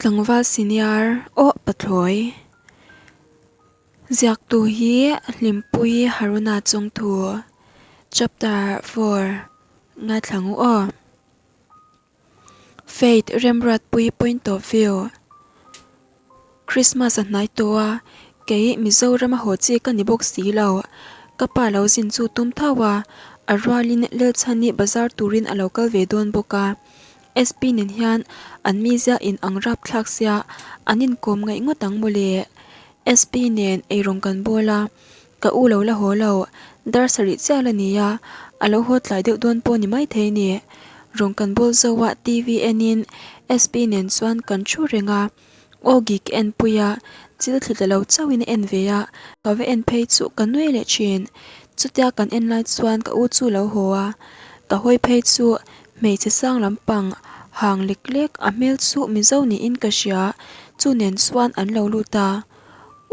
Tlangval senior aw pathlawi ziaktu hi Hlimpuii Haruna Chawngthu chapter 4 ngaithla ngu aw. Faith Remruatpui point of view Christmas a hnai tawh a, kei Mizoram a haw chi ka ni bawk si lo. Ka pa lo zin chu tum tho a, a rualin Lelchhani bazar turin a lo kal ve dawn bawk a. SP nen hian an mizia in ang rap thlak sia an inkawm ngaih ngawt ang mawle. SP nen eirawng kan bawl a, ka u lo la haw lo, dar sarih chiah la ni a, a lo haw tlai deuh dawn pawh ni maithei ni. Rawng kan bawl zo a TV enin SP nen chuan kan thu reng a. Aw gig en pui a, chil thli ta lo chauhin a en ve a, ka va en phei chu ka nui leh thin. Chutia kan en lai chuan ka u chu lo haw a, ka hawi phei chu hmeichhe sang lampang hang lek lek a hmel chu Mizo niin ka hria, chu nen chuan an lo lut a.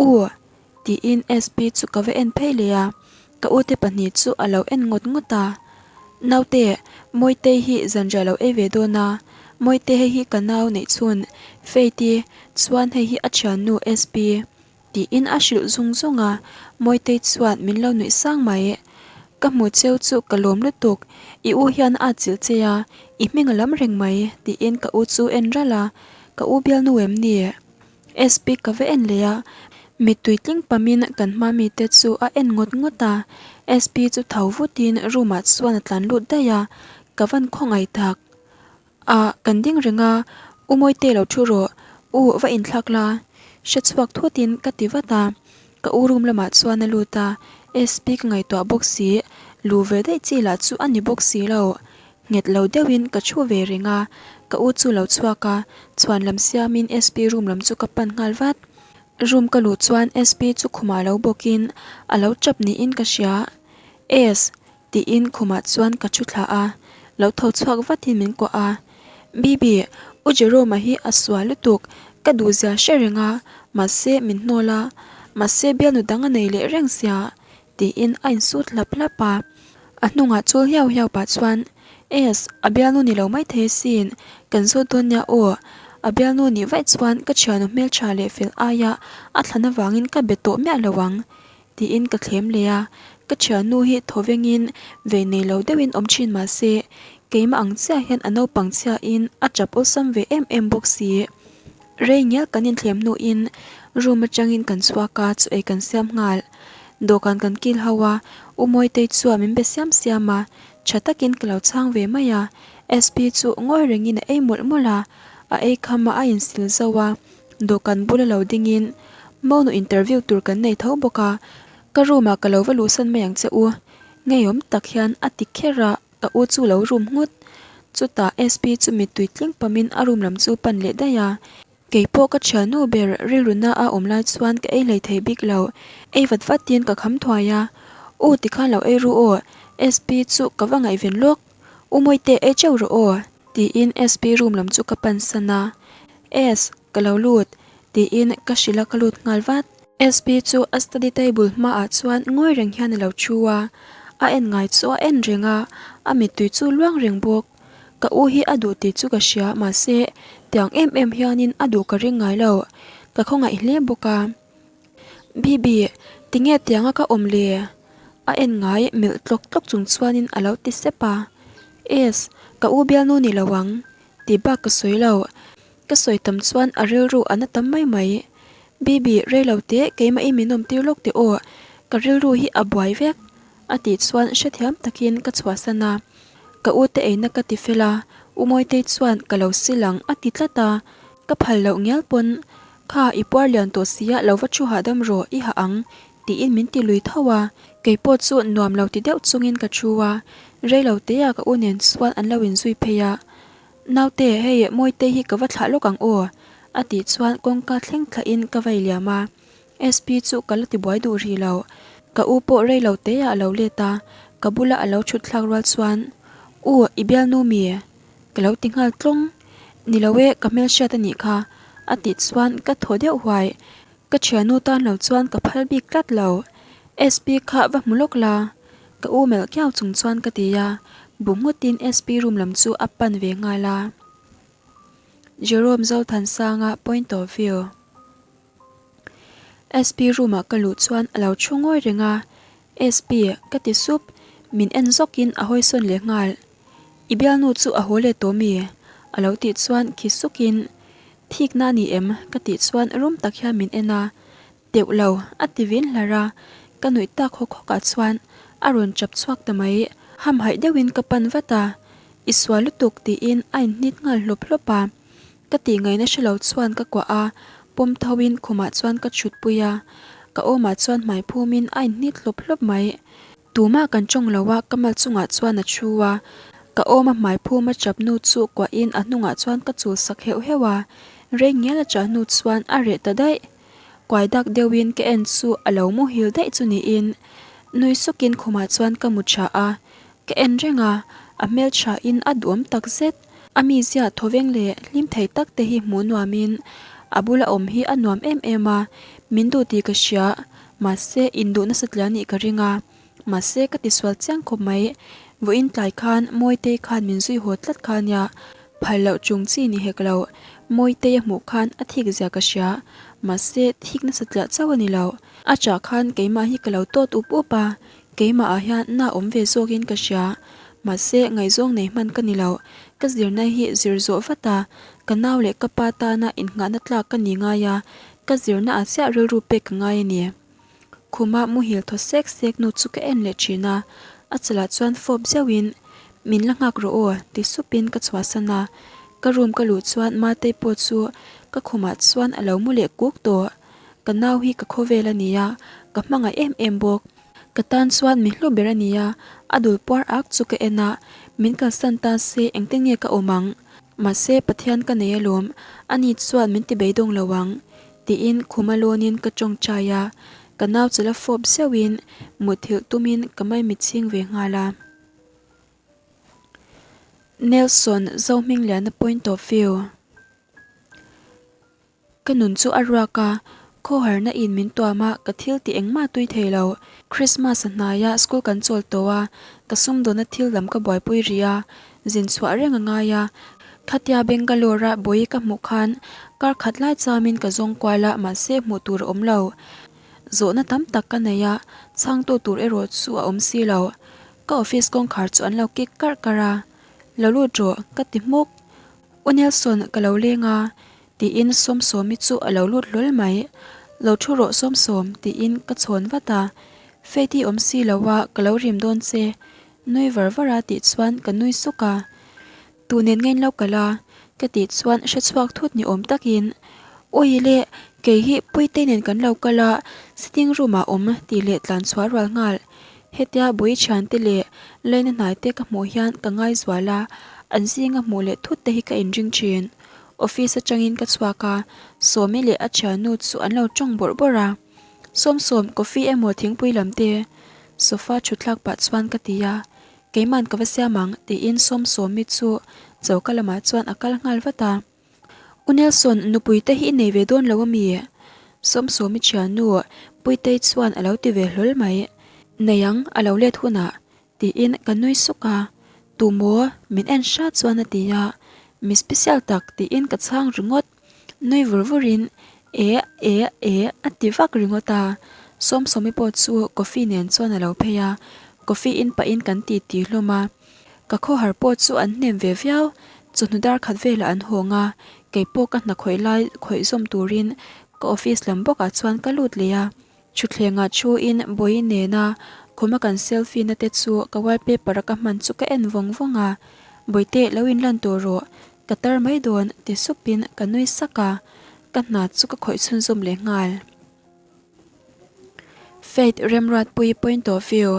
U! Tiin SP chu ka va en phei leh a, ka ute pahnih chu a lo en ngawt ngawt a. Naute, Mawitei hi zanriah lo ei ve dawn a, Mawite hei hi ka nau neih chhun, Faith-i, chuan hei hi a thiannu SP. Tiin a hrilh zung zung a, Mawitei chuan min lo nuih sang mai. Ka hmu cheu chu ka lawm lutuk, i u hian a atchilh che a, i hming a lam reng mai, tiin ka u chu en ralh a, ka u bialnu em ni? SP ka va en leh a, mittui tling pamin kan hma mite chu a en ngawt ngawt a, SP chu tho vutin room ah chuan a tlan lut daih a, ka van khawngaih tak. Ah, kan ding reng a, U Mawite lo thu rawh, U va inthlak la, hre chhuak thutin ka ti vat a, ka u room lamah chuan a lut a, SP ka ngaihtuah bawk si, lu ve daih chi lah chu a ni bawk si lo. Nghet lo deuhin ka thu ve reng a, ka u chu lo chhuak a, chhuan lam siamin SP room lam chu ka pan nghal vat. Room ka luh chuan SP chu khumah lo bawkin a lo tap niin ka hria. Es! tiin khumah chuan ka thu thla a, lo tho chhuak vatin min kuah a. Bibi, U Jerome-a hi a sual lutuk, ka duhzia hre reng a, mahse min hnawl a, mahse bialnu dang a nei leh reng sia. Tiin a insut hlap hlap a. A hnungah chul hiau hiau pah chuan, Es, a bialnu ni lo maithei sin, kan zawt dawn nia aw. A bialnu nih vaih chuan ka thiannu hmeltha leh fel aia a thlan avangin ka be tawh miah lo ang, tiin ka thlem leh a. Ka thiannu hi thaw vengin vei nei lo deuhin awm thin mah se, keimah ang chiah hian a naupang chhiain a tap awlsam ve em em bawk si. Rei ngial kan inthlem hnuin room atangin kan chhuak a, chaw ei kan siam nghal. Dawhkan kan kil ho a, U Mawitei chuan min be siam siam a, tha takin ka lo chhang ve mai a. SP chu ngawi rengin a ei mawlh mawlh a, a ei kham a, a insil zo a. Dawhkan bula lo dingin Monu interview tur kan nei tho bawk a, ka room ah ka lo va luhsan mai ang che u. Ngeiawm tak hian a ti kher a. Ka u chu lo room nghut. Chutah SP chu mittui tling pamin a room lam chu pan leh daih a. Keipawh ka thiannu ber rilruna a awm lai chuan ka ei hlei thei bik lo. Ei vat vatin ka kham thuai a. U tikhan lo ei ru aw. SP chu ka va ngaihven lawk. U Mawite ei teuh rawh aw. Tiin SP room lam chu ka pan san a. S, ka lo lut. Tiin ka hrilh a ka lut nghal vat. SP chu a study table hmaah chuan ngawi reng hian a lo thu a, a en ngai chu a en reng a, a mittui chu luang reng bawk. Ka u hi a duh tih chu ka hria mahse tiang em em hianin a duh ka ring ngai lo, ka khawngaih hle bawk a. Bibi, tinge tianga ka awm le? A en ngai melh tlawk tlawk chung chuanin a lo ti sep a. Es, ka u bialnu ni lo ang tih bak ka sawi lo. Ka sawi tam chuan a rilru a na tam mai mai. Bibi, rei lo teh, keimah i min awm tir lawk teh aw, ka rilru hi a buai vek, a tih chuan hrethiam takin ka chhuahsan a. Ka u te eina ka ti fel a, U Mawitei chuan ka lo sil ang a ti tlat a, ka phal loh ngial pawn, Kha, i puar lian tawh sia, lo va thu hahdam rawh, i hah ang, tiin min ti lui tho a. Kei pawh chu nuam lo ti deuh chungin ka thu a, rei lo teah ka u nen chuan an lo inzui phei a. Naute, hei Mawitei hi ka va thlah lawk ang aw, a tih chuan kawngka thleng thlahin ka vai liam a. SP chu ka la tibuai duh rih lo. Ka u pawh rei lo teah a lo let a, ka bula a lo thut thlak rual chuan, U, i bialnu mi? Ka lo ti nghal tlawng. Ni lo e, ka hmelhriat a nih kha, a tih chuan ka thaw deuh huai. Ka thiannu tan lo chuan ka phal bik tlat lo. SP kha va hmu lawk la. Ka u melh kiau chung chuan ka ti a, bu nghutin SP room lam chu a pan ve nghal a. Jerome Zothansanga point of view. SP room ah ka luh chuan a lo thu ngawi reng a, SP, ka ti sup, min en zawkin a hawi sawn leh nghal. I bialnu chu a haw leh tawh mi? A lo tih chuan khi sukin, Thikna a ni em? Ka tih chuan rum tak hian min en a, Teuh lo, a ti vin hlar a, ka nuih tak hawk hawk ah chuan a rawn chap chhuak ta mai. Hamhaih deuhin ka pan vat a, I sual lutuk tiin a inhnit nghal hlawp hlawp a. Ka tih ngaihna hre lo chuan ka kuah a, pawm tho in khumah chuan ka chhut pui a, ka awmah chuan hmai phum in a inhnit hlawp hlawp mai. Tumah kan tawng lo a, ka mal chungah chuan a thu a, ka awma hmai phum a chap nu chu kuah in a hnungah chuan ka chul sak heuh heuh a, rei ngial a chah hnu chuan a reh ta daih. Kuai dak deuh in ka en chu a lo muhil daih chu niin nui suk in khumah chuan ka mu tha a, Ka en reng a, a hmeltha in a duhawm tak zet. A mizia thawveng leh hlim thei tak te hi hmuh nuam in a bula awm hi a nuam em em a, min duh tih ka hria, mahse induh nasa tliah nih ka ring a, mahse ka tisual chiang khawp mai. Vawiin tlai khan Mawitei khan min zui haw tlat kha nia, phal loh chung chi ni hek lo. Mawitei a hmuh khan a thik zia ka hria, mahse thik nasa tliah chauh a ni lo. A chah khan keimah hi ka lo tawt up up a, Keimah ah hian na awm ve zawkin ka hria. Mahse, ngaihzawng nei hman ka ni lo. Ka zirna hi zir zawh vat a, ka nau leh ka pa tana innghahna tlak ka ni ngai a, ka zirna ah chiah rilru pek ka ngai a ni. Khuma muhil thaw sek sek nu chu ka en leh thin a, a chalah chuan fawp zeuhin, Min la nghak rawh aw, ti supin ka chhuahsan a. Ka room ka luh chuan Matei pawh chu ka khumah chuan a lo mu leh kuk tawh. Ka nau hi ka khawvel a ni a, ka hmangaih em em bawk. Ka tan chuan mi hlu ber a ni a, a dul puar ak chu ka en a, min kalsan ta se engtin nge ka awm ang? Mahse Pathian ka nei alawm, ani chuan min ti beidawng lo ang, tiin khuma lawnin ka tawngtai a, ka nau chu la fawp zeuhin mutthilh tumin ka maimichhing ve nghal a. Nelson Zohmingliana point of view. Ka nun chu a ruak a, khawharna in min tuam a, ka thil tih engmah tui thei lo. Christmas a hnai a, school kan chawl tawh a, ka sumdawnna thil lam ka buaipui rih a, zin chhuah reng a ngai a. Khatia Bangalore a bawi ka hmuh khan kar khat lai chamin ka zawng kual a, mahse hmuh tur a awm lo. Zawhna tam tak ka nei a, chhangtu tur erawh chu a awm si lo. Ka office kawngkhar chu an lo kik karh karh a, Lo lut rawh, ka ti hmuk. U Nelson, ka lo leng a, tiin Sawmsawmi chu a lo lut hlawl mai. Lo thu rawh Sawmsawm, tiin ka chhawn vat a. Faith-i awm si lo a, ka lo rim dawn che, nui var var a tih chuan ka nui suk a. Tu nen nge in lo kal a? ka tih chuan hre chhuak thut ni awm takin, Awi le, kei hi Puitei nen kan lo kal a, sitting room ah awm tih leh tlan chhuah rual nghal. Hetia bui thiante leh laina hnaite ka hmuh hian ka ngaizual a, an zinga hmuh leh thut te hi ka inring thin. Office atangin ka chhuak a, Sawmi leh a thiannu chu an lo tawng bawrh bawrh a. Sawmsawm, coffee emaw thingpui lam te? Sofa thutthlak pah chuan ka ti a, Keiman ka va siam ang tiin Sawmsawmi chu choka lamah chuan a kal nghal vat a. U Nelson, nupui te hi i nei ve dawn lo a mi? Sawmsawmi thiannu Puitei chuan a lo ti ve hlawl mai. Nei ang, a lo let hunah tiin ka nui suk a. Tu maw? Min en hrat chuan a ti a. Mi special tak tiin ka chhang ringawt. Nui vur vurin e e e a ti vak ringawt a. Sawmsawmi pawh chu coffee nen chuan a lo phei a. Coffee in pahin kan ti ti hlawm a. Ka khawhar pawh chu an hnem ve viau. Chawhnu dar khat velah an hawng a, kei pawh ka hna khawih lai khawih zawm turin ka office lam bawkah chuan ka lut leh a. Thutthlengah thuin Bawihi nena khuma kan selfie na te chu ka wallpaper a ka hman chu ka en vawng vawng a, Bawihte lo inlan tawh rawh, ka tar mai dawn ti supin ka nui sak a, ka hna chu ka khawih chhunzawm leh nghal. Faith Remruatpui point of view.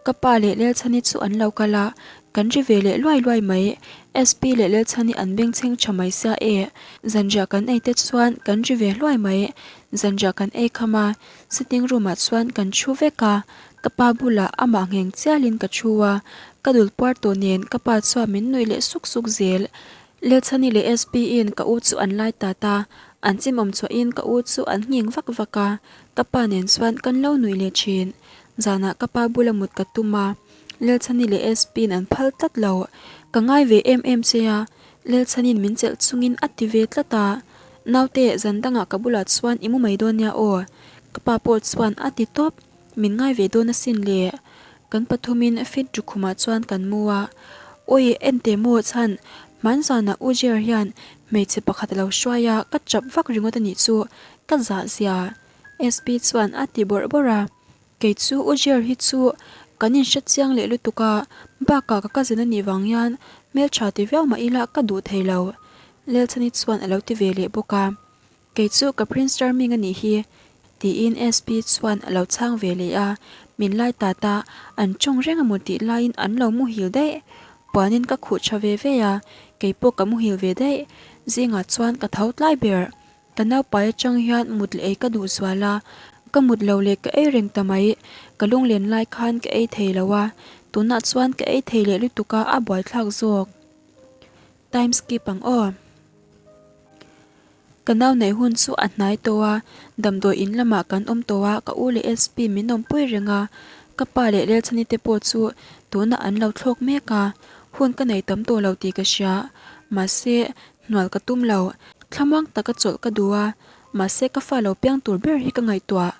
Ka pa leh Lelchhani chu an lo kal a, kan ri ve leh luai luai mai. SP leh Lelchhani an bengchheng tha mai sia e. Zanriah kan ei te chuan kan ri ve hluai mai. Zanriah kan ei kham a, sitting room ah chuan kan thu vek a. Ka pa bulah amah ngheng chialin ka thu a, ka dul puar tawh nen ka pa chuan min nuih leh suk suk zel. Lelchhani leh SP in ka u chu an lai tat a, an chimawm chhuahin ka u chu an nghing vak vak a, ka pa nen chuan kan lo nuih leh thin. Zanah ka pa bula mut ka tum a, Lalchhani leh SP-in an phal tlat lo. Ka ngai ve em em che a. Lelchhanin min chelh chungin a ti ve tlat a, Naute, zan dangah ka bulah chuan i mu mai dawn nia aw, ka pa pawh chuan a ti tawp. Min ngai ve dawn asin le. Kan pathumin fit ru khumah chuan kan mu a. Awi, enteh maw chhan, hman zanah U Jer hian hmeichhe pakhat a lo hruai a, ka chap vak ringawt a nih chu, ka zah zia. SP chuan a ti bawrh bawrh a. Kei chu U Jer hi chu kan inhre chiang leh lutuk a, bakah ka cousin a nih vang hian hmeltha ti viau mah ila ka duh thei lo. Lelchhani chuan a lo ti ve leh bawk a. Kei chu ka Prince Charming a nih hi, tiin SP chuan a lo chhang ve leh a, min lai tat a, an tawng reng a maw tih laiin an lo muhil daih. Puanin ka khuh tha ve ve a, kei pawh ka muhil ve daih. Zingah chuan ka tho tlai ber. Ka naupai atang hian mut leh ei ka duh zual a, ka mut lo leh ka ei reng ta mai. Ka lunglen lai khan ka ei thei lo a, tunah chuan ka ei thei leh lutuk a, a buaithlak zawk. Time skip ang aw. Ka nau neih hun chu a hnai tawh a, damdawi in lamah kan awm tawh a, ka u leh SP min awmpui reng a, ka pa leh Lelchhani te pawh chu tunah an lo thlawk mek a, hun ka nei tam tawh lo tih ka hria, mahse hnual ka tum lo, thlamuang taka chawlh ka duh a, mahse ka fa lo piang tur ber hi ka ngaihtuah,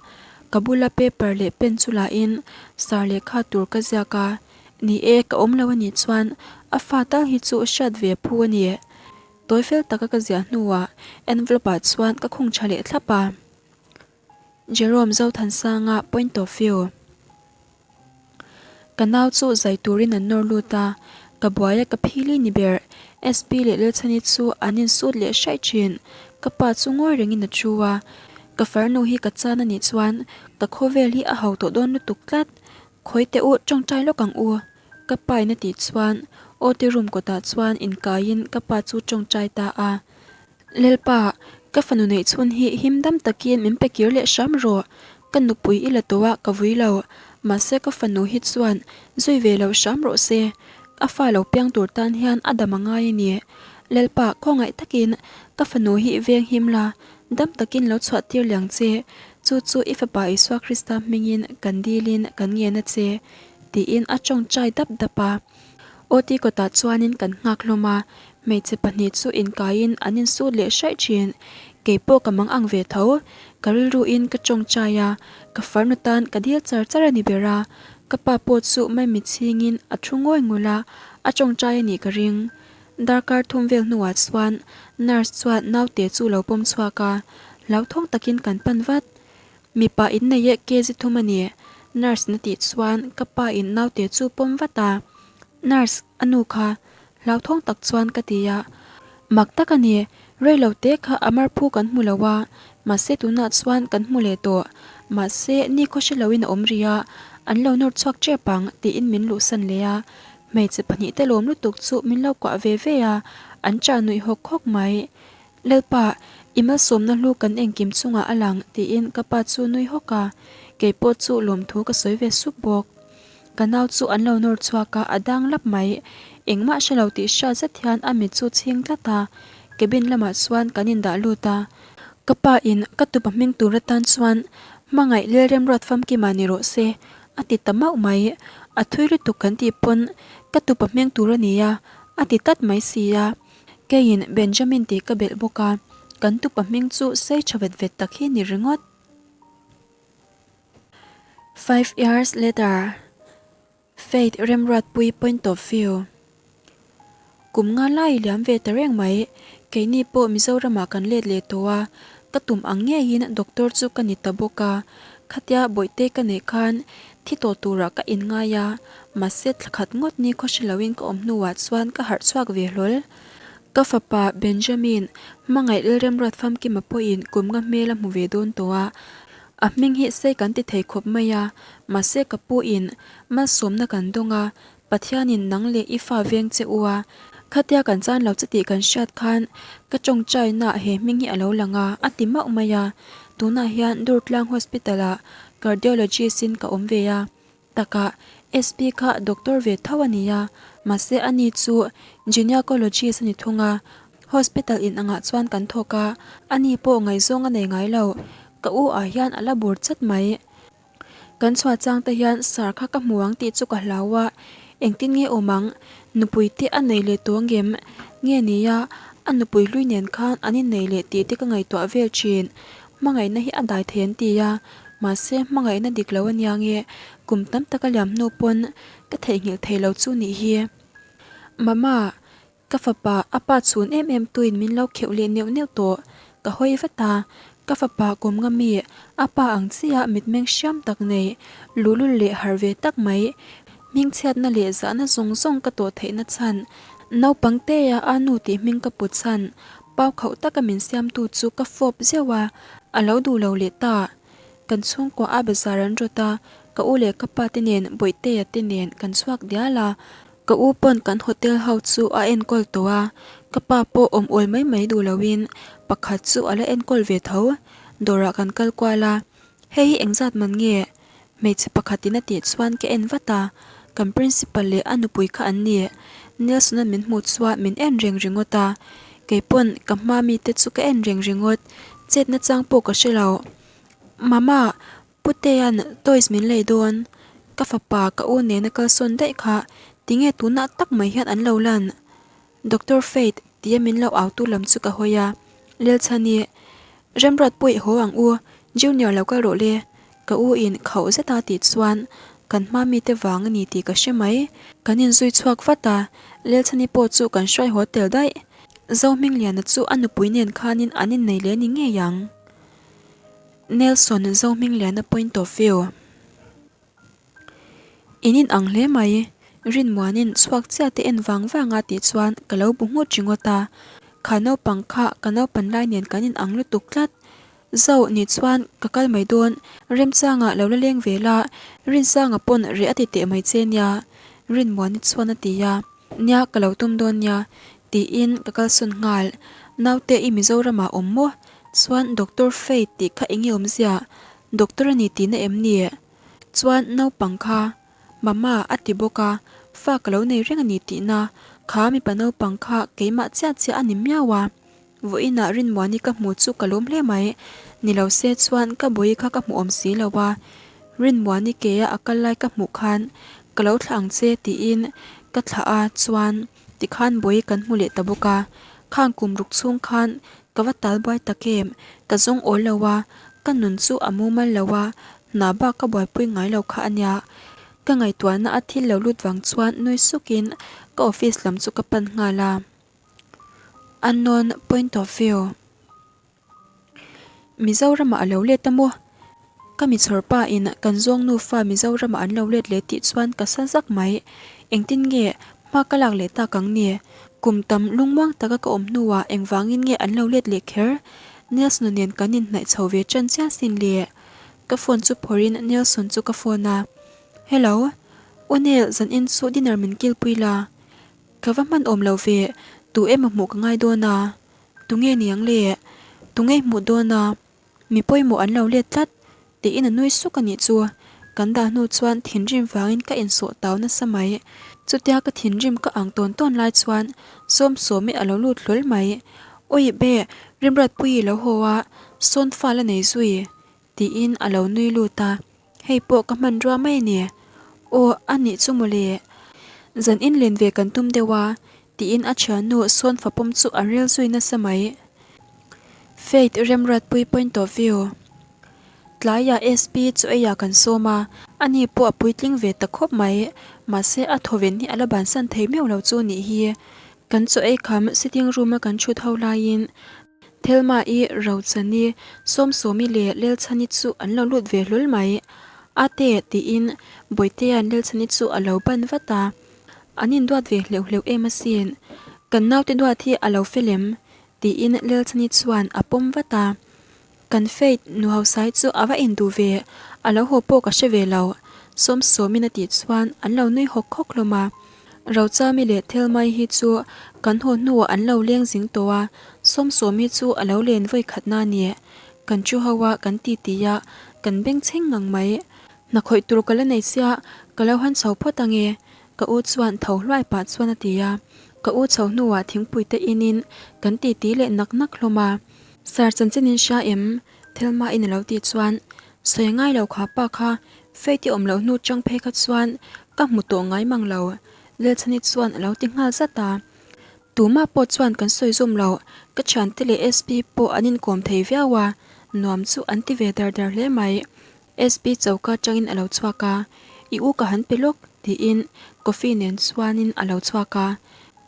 ka bula paper leh pen chu la in sar lehkha tur ka ziak a, ni e ka awm lo anih chuan a fa tal hi chu hriat ve phu a ni. Tawi fel taka ka ziah hnuah envelope ah chuan ka khung tha leh thlap a. Jerome Zothansanga point of view. Ka nau chu zai turin an nawr lut a, ka buai a ka phili ni ber. SP leh Lalchhani chu an insut leh hraih thin. Ka pa chu ngawi rengin a thu a, ka farnu hi ka chan a nih chuan ka khawvel hi a ho tawh dawn lutuk tlat. Khawi teh u, tawngtai lawk ang u. Ka pa in a tih chuan OT room kawtah chuan inkaiin ka pa chu tawngtai ta a. Lalpa, ka fanu neih chhun hi him dam takin min pe kir leh hram rawh. Ka nupui i la tawh a, ka vui lo. Mahse ka fanu hi chuan zui ve lo hram rawh se. A fa lo piang tur tan hian a dam a ngai a ni. Lalpa, khawngaih takin ka fanu hi veng him la, dam takin lo chhuah tir liang che. Chu chu i fapa Isua Krista hmingin kan dilin kan ngen a che. Tiin a tawngtai dap dap a. OT kawtah chuanin kan nghak hlawm a, hmeichhe pahnih chu inkaiin an insut leh hraih thin. Kei pawh ka mang ang ve tho. Ka rilruin ka tawngtai a, ka farnu tan ka dil char char a ni ber a. Ka pa pawh chu maimi chhingin a thu ngawi ngul a, a tawngtai a nih ka ring. Darkar thum vel hnuah chuan nurse chuan naute chu lo pawm chhuak a, hlauthawng takin kan pan vat. Mipa in nei e kg thum a ni, nurse na tih chuan ka pa in naute chu pawm vat a, nurse a nu kha hlauthawng tak chuan ka ti a, mak tak a ni, rei lo te kha a mar phu kan hmu lo a, mahse tunah chuan kan hmu leh tawh, mahse ni khaw hre loin a awm rih a, an lo nawr chhuak tep ang tiin min luhsan leh a, hmeichhe pahnih te lawm lutuk chu min lo kuah ve ve a, an chah nuih hawk hawk mai. Lalpa, i malsawmna hlu kan engkim chungah a lang, tiin ka pa chu nui hawk a, kei pawh chu lawmthu ka sawi ve sup bawk. Ka nau chu an lo nawr chhuak a, a dang lap mai. Engmah hre lo tih hriat zet hian a mit chu chhing tlat a, cabin lamah chuan kan indah lut a. Ka pa in ka tupa hming tur atan chuan hmangaih Lelremruat famkima ni rawh se, a ti ta mauh mai. A thui lutuk kan tih pawn ka tupa hming tur a nia, a ti tlat mai si a. Keiin Benjamin tih ka belh bawk a, kan tupa hming chu sei tha vet vet tak hi ni ringawt. Five years later, Faith Remruatpui point of view. Kum nga lai liam ve ta reng mai, keini pawh Mizoramah kan let leh tawh a, ka tum ang ngeiin doctor chu ka ni ta bawk a, khatia bawihte ka neih khan thi tawh turah ka inngai a, Mahse thla khat ngawt ni khaw hre loin ka awm hnuah chuan ka harh chhuak ve hlawl. Ka fapa Benjamin, hmangaih Lalremruat Famkima pawhin kum nga hmel a hmu ve dawn tawh a. A hming hi sei kan ti thei khawp mai a, mahse ka pu in malsawmna kan dawng a, Pathianin nang leh i fa veng che u a, khatia kan chan lo che tih kan hriat khan ka tawngtainaah he hming hi a lo lang a, a ti mauh mai a. Tunah hian Durtlang Hospital ah Cardiologist in ka awm ve a. Takah, SP kha doctor ve tho a ni a, mahse ani chu gynecologist a ni thung a, hospital in angah chuan kan thawk a, ani pawh ngaihzawng a nei ngai lo, ka u ah hian a la bur chat mai. Kan chhuah chang te hian sar kha ka hmu ang tih chu ka hlau a, engtin nge awm ang, nupui te a nei leh tawh ngem? Nge nia, a nupui hlui nen khan an innei leh tih te ka ngaihtuah vel thin. Hmangaihna hi a dai thei an ti a, mahse hmangaihna dik lo ania nge kum tam tak a liam hnu pawn ka theihnghilh thei lo chu nih hi. Mama, Ka fapa, a pa chhun em em tuin min lo kheuh leh neuh neuh tawh. Ka hawi vat a, ka fapa kum nga mi, a pa ang chiah mitmeng hriam tak nei, luhlul leh harh ve tak mai, hmingchhiatna leh zahna zawng zawng ka tawh theihna chhan, naupang tea a nu tih hming ka put chhan, pau khauh taka min siamtu chu ka fawp zeuh a, a lo duh lo leh ta. Kan chhungkua a bazar an rawt a, ka u leh ka pa te nen Bawihtea te nen kan chhuak dial a, Ka u pawn kan hotel ho chu a enkawl tawh a, ka pa pawh awm awl mai mai duh loin pakhat chu a la enkawl ve tho. Dawrah kan kal kual a, hei hi engzat man nge? Hmeichhe pakhatin a tih chuan ka en vat a, kan principal leh a nupui kha an ni. Nelson-a min hmuh chuan min en reng ringawt a, kei pawn ka hma mite chu ka en reng ringawt, chetna chang pawh ka hre lo. Mama, Putea'n toys min lei dawn, ka fapa ka u nena kalsawn daih kha tinge tunah tak mai hian an lo lan? Doctor Faith tia min lo au tu lam chu ka hawi a, Lelchhani, Remruat pawh i haw ang u, Junior lo kal rawh le, ka u in khauh zeta tih chuan kan hma mite vang a ni tih ka hre mai. Kan inzui chhuak vat a, Lelchhani pawh chu kan hruai haw tel daih. Zohmingliana chu a nupui nen khanin an innei leh ni ngei ang. Nelson Zohmingliana point of view. In in ang hle mai, Rinmuanin chhuak chiah te en vang vang a tih chuan ka lo bu nghut ringawt a, kha naupang kha ka naupan lai nen kan in ang lutuk tlat. Zo ni chuan ka kal mai dawn, Remchanga lo la leng ve la, Rinsanga pawn reh a ti teh mai che nia, Rinmuani chuan a ti a. Nia ka lo tum dawn nia, tiin ka kalsawn nghal. Naute i Mizoramah awm maw? Chuan Doctor Faith tih kha enge awmzia? Doctor a ni tihna em ni? Chuan naupang kha Mama a ti bawk a, fa ka lo nei reng a ni tihna. Kha mipa naupang kha keimah chiah chiah a ni miau a. Vawiinah Rinmuani ka hmu chu ka lawm hle mai. Ni lo se chuan ka bawi kha ka hmu awm si lo a. Rinmuani ke a a kal lai ka hmuh khan ka lo thlah ang che tiin ka thlah a chuan tikhan bawi kan hmu leh ta bawk a. Khang kum ruk chhung khan ka va tal buai tak em? Ka zawng awl lo a, ka nun chu a mumal lo a, hna bak ka buaipui ngai lo kha a nia. Ka ngaihtuahna a thil lo lut vang chuan nui sukin ka office lam chu ka pan nghal a. Unknown point of view. Mizoramah a lo let a maw? Ka michhawr pa in kan zawng nufa Mizoramah an lo let leh tih chuan ka sa zak mai. Engtin nge hma ka lak leh tak ang ni? Kum tam lungmuang taka ka awm hnuah engvangin nge an lo let leh kher? Nelson nen kan inhnaih chho ve ṭan chiah sin le. Ka phone chu phawrhin Nelson chu ka phone a. Hello. U Nel, zanin chu dinner min kilpui la. Ka va hman awm lo ve, tu emaw hmuh ka ngai dawn a, tunge niang le? Tunge hmuh dawn a? Mi pawimawh an lo let tlat, tiin a nui suk a nih chu. Kan dah hnu chuan thinrim vangin ka insawh tau nasa mai. Chutia ka thinrim ka ang tawn tawn lai chuan Sawmsawmi a lo lut hlawl mai. Awi be, Rimruatpuii lo haw a, sawn fal a nei zui, tiin a lo nui lut a. Hei pawh ka hmanrua mai a ni. Aw, a nih chu mawle. Zan in len ve kan tum deuh a, tiin a thiannu sawn fapawm chu a rel zui nasa mai. Faith Remruatpui point of view. Tlaiah SP chu eiah kan sawm a, ani pawh a puitling ve ta khawp mai. Mahse a thawven hi a la bansan thei meuh lo chu nih hi. Kan chaw ei kham sitting room a kan thut ho laiin Thelma-i, Rochani, Sawmsawmi leh Lelchhani chu an lo lut ve hlawl mai. Ate, tiin Bawitea'n Lelchhani chu a lo ban vat a. An induat ve hleuh hleuh em asin. Kan naute duat hi a lo fel em? tiin Lelchhani chuan a pawm vat a. Kan Faith nu hausai chu a va induh ve, a lo haw pawh ka hre ve lo, Sawmsawmin a tih chuan an lo nui hawk hawk hlawm a. Rochami leh Thelmai hi chu kan haw hnuah an lo leng zing tawh a, Sawmsawmi chu a lo len vawi khatna a ni. Kan thu ho a, kan ti ti a, kan beng chheng ngang mai. Hna khawih tur ka la nei sia, ka lo han chho phawt ange, ka u chuan tho hluai pah chuan a ti a. Ka u chho hnuah thingpui te inin kan ti ti leh nak nak hlawm a. Sir chanchin in hria em? Thelma in a lo tih chuan sawi ngai lo kha pa kha Faith i awm loh hnu chang phei kha chuan ka hmu tawh ngai mang lo Lelchhani chuan a lo ti nghal zat a. Tumah pawh chuan kan sawi zawm lo, ka thiante leh SP pawh an inkawm thei viau a, nuam chu an ti ve dar dar hle mai. SP choka atangin a lo chhuak a, I u ka han pe lawk tiin coffee nen chuanin a lo chhuak a,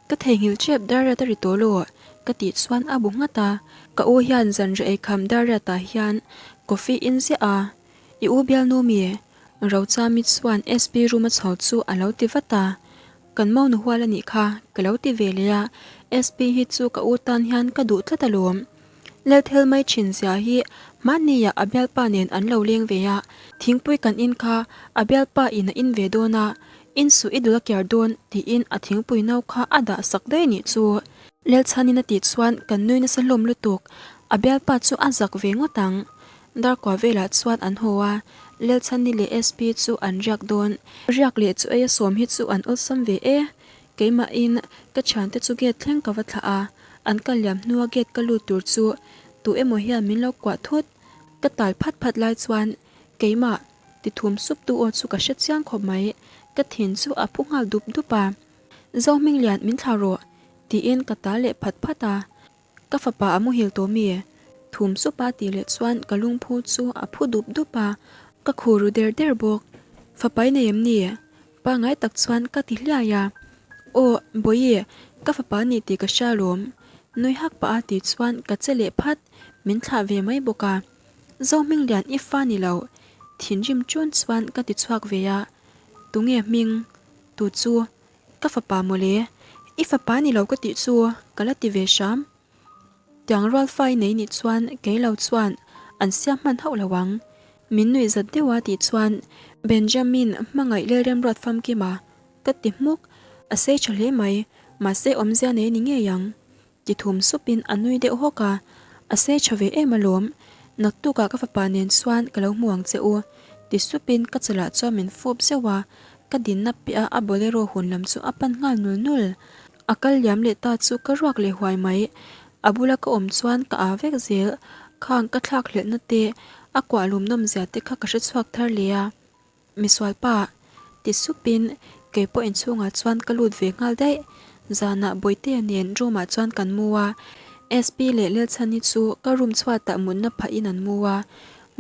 Ka theihnghilh tep Dariat a ri tawh lo ka tih chuan a bu nghat a, ka u hian zanriah eikham Dariat ah hian coffee in ziah a, I u bialnu mi? Rochami chuan SP room a chho chu a lo ti vat a, Kan monu hual a nih kha ka lo ti ve leh a, SP hi chu ka u tan hian ka duh tlat alawm. Lalthel mai thin zia hi hmanniah a bialpa nen an lo leng ve a, thingpui kan in kha a bialpa in a in ve dawn a, in suh i dul a kiar dawn tiin a thingpui no kha a dah sak daih nih chu. Lalchhanin a tih chuan kan nui nasa hlawm lutuk, a bialpa chu a zak ve ngawt ang. Darkua velah chuan an haw a, Lalchhani leh SP chu an riak dawn. Riak leh chu ei a sawm hi chu an awlsam ve e. Keimahin ka thiante chu gate thleng ka va thlah a, an kal liam hnua gate ka lut tur chu tu emaw hian min lo kuah thut. Ka tal phat phat lai chuan keimah ti thum sup tu aw chu ka hre chiang khawp mai. Ka thin chu a phu nghal dup dup a, Zohminglian min thlah rawh tiin ka tal leh phat phat a. Ka fapa a muhil tawh mi? Thum sup a tih leh chuan ka lungphu chu a phu dup dup a, ka khur ru der der bawk. Fapa i nei em ni? Pangngai tak chuan ka ti hliai a. Aw, Bawihi, ka fapa a ni tih ka hria alawm. Nui hak pah a tih chuan ka che leh phat, min thlah ve mai bawk a. Zohminglian i fa ni lo, thinrim ṭun chuan ka ti chhuak ve a. Tunge hming? Tu chu? Ka fapa mawle, i fapa ni lo ka tih chu ka la ti ve hram. Tiang rual fai nei nih chuan kei lo chuan an siam hman hauh lo ang. Min nuih zat deuh a tih chuan Benjamin hmangaih Lalremruat famkima ka ti hmuk, a sei tha hle mai, mahse awmzia nei ni ngei ang. Ti thum supin a nui deuh hawk a, A sei tha ve em alawm, naktukah ka fapa nen chuan ka lo hmu ang che u, ti supin ka chalah chuan min fawp zeuh a, ka dinna piah a a bolero hun lam chu a pan nghal nul nul. A kal liam leh ta chu ka ruak leh huai mai, a bula ka awm chuan ka aa vek zel, khang ka thlak hlelhna te, a kuah lum nawm zia te kha ka hre chhuak thar leh a. Misual pa, ti supin kei pawh inchhungah chuan ka lut ve nghal daih. Zanah Bawitea nen room ah chuan kan mu a, SP leh Lelchhani chu ka room chhuatah mutna phahin an mu a,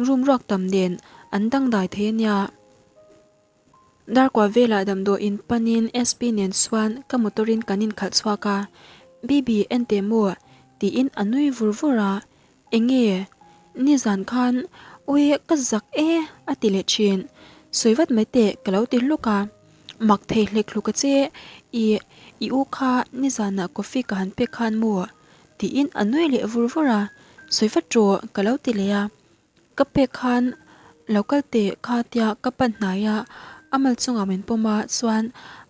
room ruak tam nen an dangdai thei a nia. Darkua velah damdawiin panin SP nen chuan ka motor in kan inkhalh chhuak a, Bibi enteh maw? tiin a nui vur vur a, Enge? Nizan khan Ui ka zak e a ti leh thin. Sawi vat mai teh ka lo ti hluk a. Mak thei hlek hluk a che, i i u kha nizanah coffee ka han pek khan maw? Tiin a nui leh vur vur a. Sawi vat rawh ka lo ti leh a. Ka pek khan lo kal teh kha tia ka pan hnai a, a mal chungah min pawm a chuan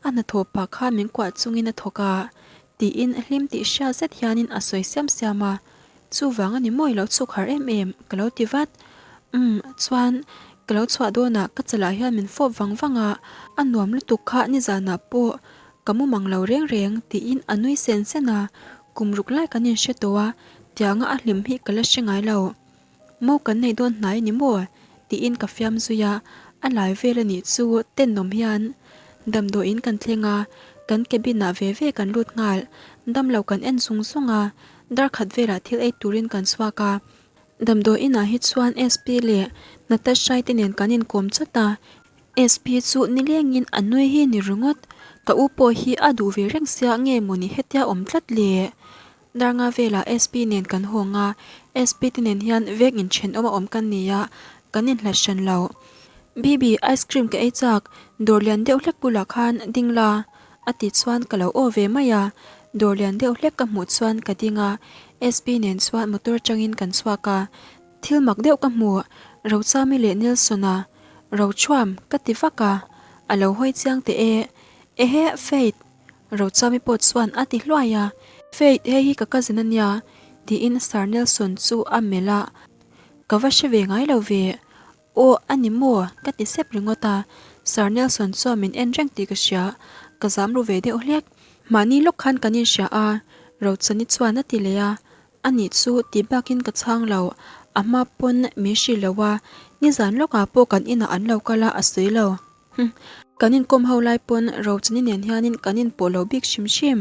a hnathawh pah khan min kuah chungin a thawk a. Tiin hlim tih hriat zet hianin a sawi siam siam a. Chuvang a ni mawi lo chhuk har em em, ka lo ti vat. Umm, chuan ka lo chhuah dawnah ka chalah hian min fawp vang vang a, a nuam lutuk kha nizanah pawh ka mu mang lo reng reng tiin a nui sen sen a, kum ruk lai kan inhre tawh a, tianga a hlim hi ka la hre ngai lo. Mo kan nei dawn hnai ni maw? tiin ka fiam zui a, a lai vel a nih chu tenawm hian damdawiin kan thleng a, kan cabin ah ve ve kan lut nghal, damlo kan en zung zung a, dar khat velah thil ei turin kan chhuak a, damdawiin ah hi chuan SP leh Natasha-i te nen kan inkawm chawt a, SP chu nilengin a nui hi ni ringawt, ka u pawh hi a duh ve reng sia nge mawni hetia awm tlat le? Darnga velah SP nen kan hawng a, SP te nen hian veng inthenawm a awm kan ni a, kan inhlat hran lo. Bibi, ice cream ka ei chak, dawr lian deuh hlek bulah khan ding la, a ti chuan ka lo aw ve mai a. Dawr lian deuh hlek ka hmuh chuan ka ding a, SP nen chuan motor atangin kan chhuak a. Thil mak deuh ka hmu, Rochami leh Nelson-a, Rochuam, ka ti vak a, a lo hawi chiang teh e. Ehe, Faith! Rochami pawh chuan a ti hluai a, Faith, hei hi ka cousin a nia, tiin Sir Nelson chu a melh a, Ka va hre ve ngai lo ve. Aw, a ni maw? ka ti sep ringawt a, Sir Nelson chuan min en reng tih ka hria, ka zam ru ve deuh hlek. Mahni lawk khan kan inhria a, Rochani chuan a ti leh a, A nih chu ti bakin ka chhang lo, a hma pawn min hrilh lo a, nizan lawkah pawh kan inah an lo kal a, a sawi lo. Kan inkawm ho lai pawn Rochani nen hianin kan inpawh lo bik hrim hrim.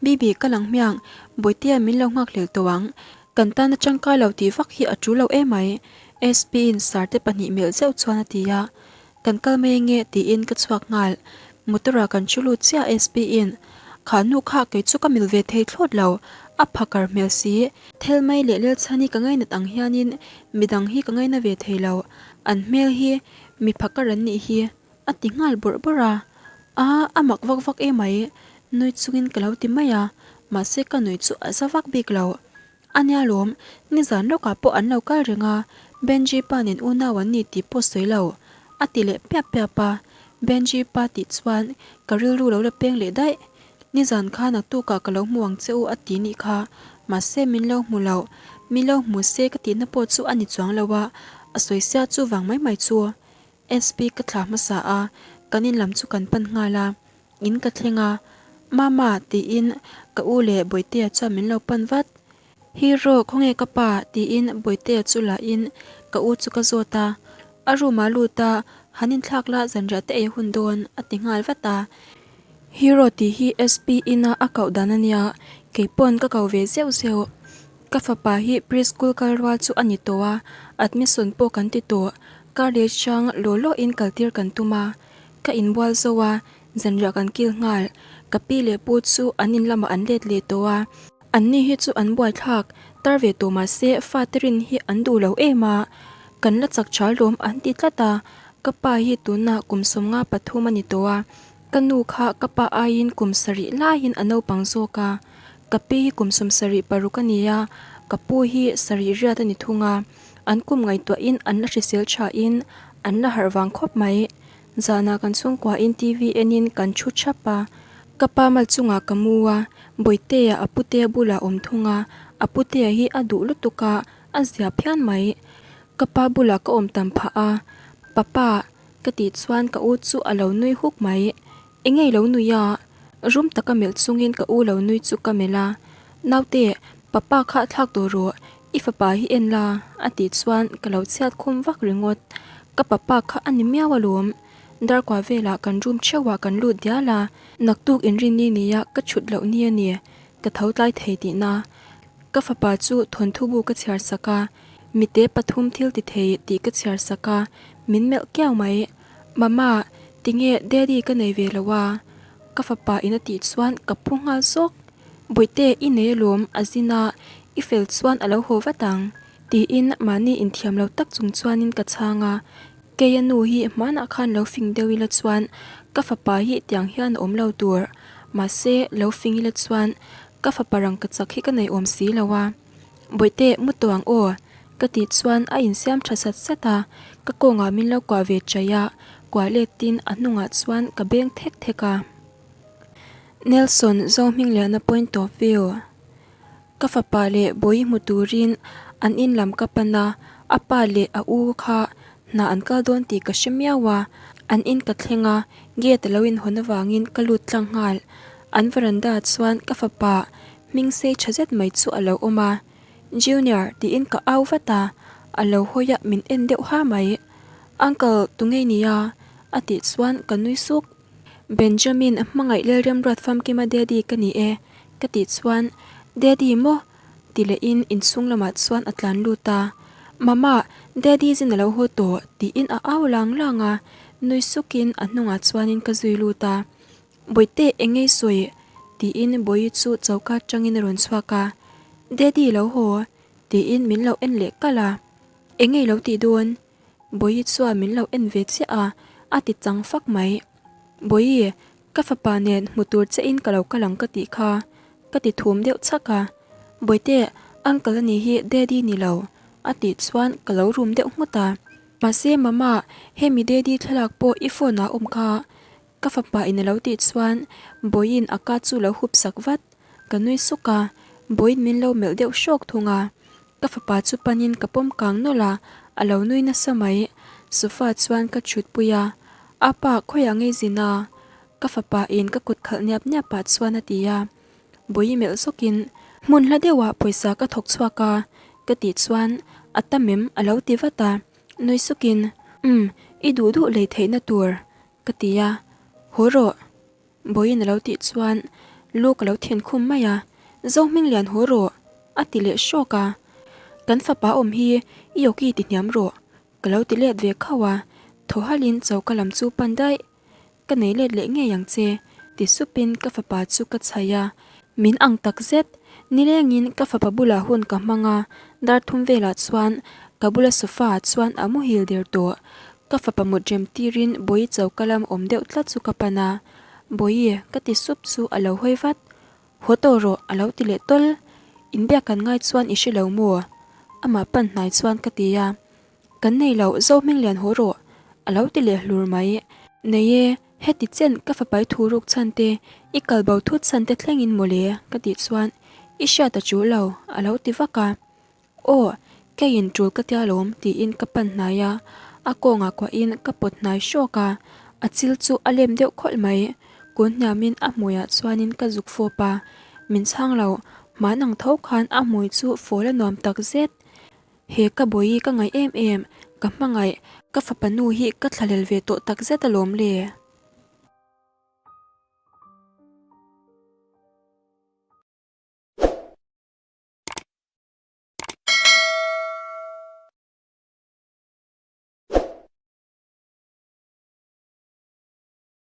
Bibi, ka lang hmiang, Bawihtea min lo nghak hlel tawh ang. Kan tana tangkai lo tih vak hi a tul lo emai, SP-in Sarte pahnih melh zeuh chuan a ti a. Kan kal mai ange tiin ka chhuak nghal. Motor-ah kan chu lut chiah SP-in, Kha nu kha kei chu ka mil ve thei thlawt lo, a phakar hmel si. Thelmai leh Lelchhani ka ngainat ang hianin midang hi ka ngaina ve thei lo, an hmel hi mi phakar an nih hi. A ti nghal bawrh bawrh a, A, a mak vak vak emai, nui chungin ka lo ti mai a, mahse ka nui chu a za vak bik lo. A nia lawm, nizan lawkah pawh an lo kal reng a, Benji pa nen unau an ni tih pawh sawi lo, a ti leh piap piap a, Benji pa tih chuan ka rilru lo la peng leh daih. Nizan kha naktukah ka lo hmu ang che u a ti nih kha, mahse min lo hmu lo, mi lo hmu se ka tihna pawh chu a ni chuang lo a, a sawi sia chu vang mai mai chu. SP ka thlah hmasa a, kan in lam chu kan pan nghal a, in ka thleng a, Mama tiin ka u leh Bawihtea chuan min lo pan vat. Hero khawnge ka pa tiin Bawihtea chu la in ka u chu ka zawt a, a room ah lut a, han inthlak la zanriah te ei hun dawn a ti nghal vat a. Hero tih hi SP ina a koh dan a nia, keipawn ka ko ve zeuh zeuh. Ka fapa hi pre-school kal rual chu a ni tawh a, admission pawh kan ti tawh. Kar leh hrang law law in kal tir kan tum a, ka inbual zo a, zanriah kan kil nghal. Ka pi leh pu chu an in lamah an let leh tawh a, anni hi chu an buaithlak tar ve tawh mah se fate rin hi an duh lo em a, kan la chak tha lawm an ti tlat a. Ka pa hi tunah kum 53 a ni tawh a, Ka nu kha ka pa aiin kum sarih laiin a naupang zawk a, ka pi hi kum 76 a ni a, ka pu hi sarih riat a ni thung a, an kum ngaihtuahin an la hrisel thain an la harh vang khawp mai. Zanah kan chhungkuain TV enin kan thu thap a, ka pa mal chungah ka mu a, Bawihtea a putea bulah awm thung a, a putea hi a duh lutuk a, a zia phian mai. Ka pa bulah ka awm tam phah a, Papa, Ka tih chuan ka u chu a lo nui huk mai. Enge i lo nui a? Rum taka melh chungin ka u lo nui chu ka melh a. Naute, papa kha thlak tawh rawh, i fapa hi en la, a tih chuan ka lo chhiat khum vak ringawt. Ka papa kha a ni miau alawm. Darkua velah kan room theuhah kan lut dial a, naktuk inrinni nia ka chhut loh ni a ni, ka tho tlai thei tihna. Ka fapa chu thawnthu bu ka chhiar sak a, Mite pathum thil ti thei tih ka chhiar sak a, min melh kiau mai. Mama, tinge Daddy ka nei ve lo a? Ka fapa in a tih chuan ka phu nghal zawk. Bawihte, i nei alawm, a zin a, i fel chuan a lo haw vat ang. Tiin mahni inthiam lo tak chung chuanin ka chhang a. Keia nu hi hmanah khan lo fing deuh ila chuan ka fapa hi tiang hian a awm lo tur. Mahse, lo fing ila chuan ka fapa rangkachak hi ka nei awm si lo a. Bawihte, mu tawh ang aw, ka tih chuan a insiam tha sat sat a, ka kawngah min lo kuah ve chaih a, kuah letin a hnungah chuan ka beng thek thek a. Nelson Zohmingliana point of view Ka fapa leh Bawihi hmu turin an in lam ka pan a, a pa leh a u kha hna an kal dawn tih ka hre miau a, an in ka thleng a, gate a lo inhawn avangin ka lut tlang nghal. An veranda chuan ka fapa Hming sei tha zet mai chu a lo awm a, Junior tiin ka au vat a, a lo hawi a min en deuh ha mai. Uncle tunge nia? a tih chuan ka nui suk. Benjamin hmangaih Lalremruat Famkima daddy ka ni e ka tih chuan Daddy maw? ti lehin inchhung lamah chuan a tlan lut a, Mama, daddy zin a lo haw tawh tiin a au lang lang a, nui sukin a hnungah chuanin ka zui lut a. Bawihte eng ngei sawi? tiin Bawihi chu choka atangin a rawn chhuak a, Daddy lo haw? tiin min lo en leh kalh a, Eng ngei lo tih dawn? Bawihi chuan min lo en ve chiah a, a ti chang fak mai. Bawihi, ka fapa nen hmu tur che in ka lo kal ang ka tih kha, ka ti thum deuh chhak a, Bawihte, uncle a nih hi Daddy ni lo, a tih chuan ka lo rum deuh nghut a, Mahse mama, hemi Daddy thlalak pawh i phone ah a awm kha, Ka fapa in a lo tih chuan Bawiin a ka chu lo hup sak vat. Ka nui suk a, Bawiin min lo melh deuh hrawk thung a. Ka fapa chu panin ka pawm kang nawlh a, a lo nui nasa mai. Sofa chuan ka thut pui a, Apa, khawiah ngei zin a? Ka fapa in ka kut khalh niap niap pah chuan a ti a. Bawihi melh zawkin, Hmun hla deuhah pawisa ka thawk chhuak a, ka tih chuan a tam em a lo ti vat a. Nui sukin, Umm, i duh duh lei theihna tur Ka ti a, Haw rawh, Bawiin a lo tih chuan Lu ka lo then khum mai a, Zohminglian haw rawh, a ti leh hrawk a. Kan fapa awm hi i awki ti hniam rawh, ka lo ti let ve khauh a, thaw halhin choka lam chu pan daih. Ka nei let leh ngei ang che, ti supin ka fapa chu ka chhaih a. Min ang tak zet, nilengin ka fapa bulah hun ka hmang a, dar thum velah chuan ka bula sofa ah chuan a muhil der tawh. Ka fapa mut rem tirin Bawihi choka lam awm deuh tlat chu ka pan a, Bawihi, ka ti sup chu a lo hawi vat. Haw tawh rawh, a lo ti leh tawl. Inbiak kan ngai chuan i hre lo maw? Amah pan hnai chuan ka ti a. Kan nei lo, Zohminglian haw rawh, a lo ti leh hlur mai. Nei e, heti chen ka fapai thu ruk chhan te, i kal bo thut chhan te thlengin mawle, ka tih chuan, I hriat a tul lo, a lo ti vak a. Aw, keiin tul ka tia lawm, tiin ka pan hnai a, a kawngah kuahin ka pawt hnai hrawk a, a chil chu a lem deuh khawlh mai. Kun hniamin a hmuiah chuanin ka zuk fawp a, min chhang lo, hman ang tho khan a hmui chu fawl a nuam tak zet. He ka bawi ka ngaih em em, ka hmangaih, ka fapa nu hi ka thlalel ve tawh tak zet alawm le.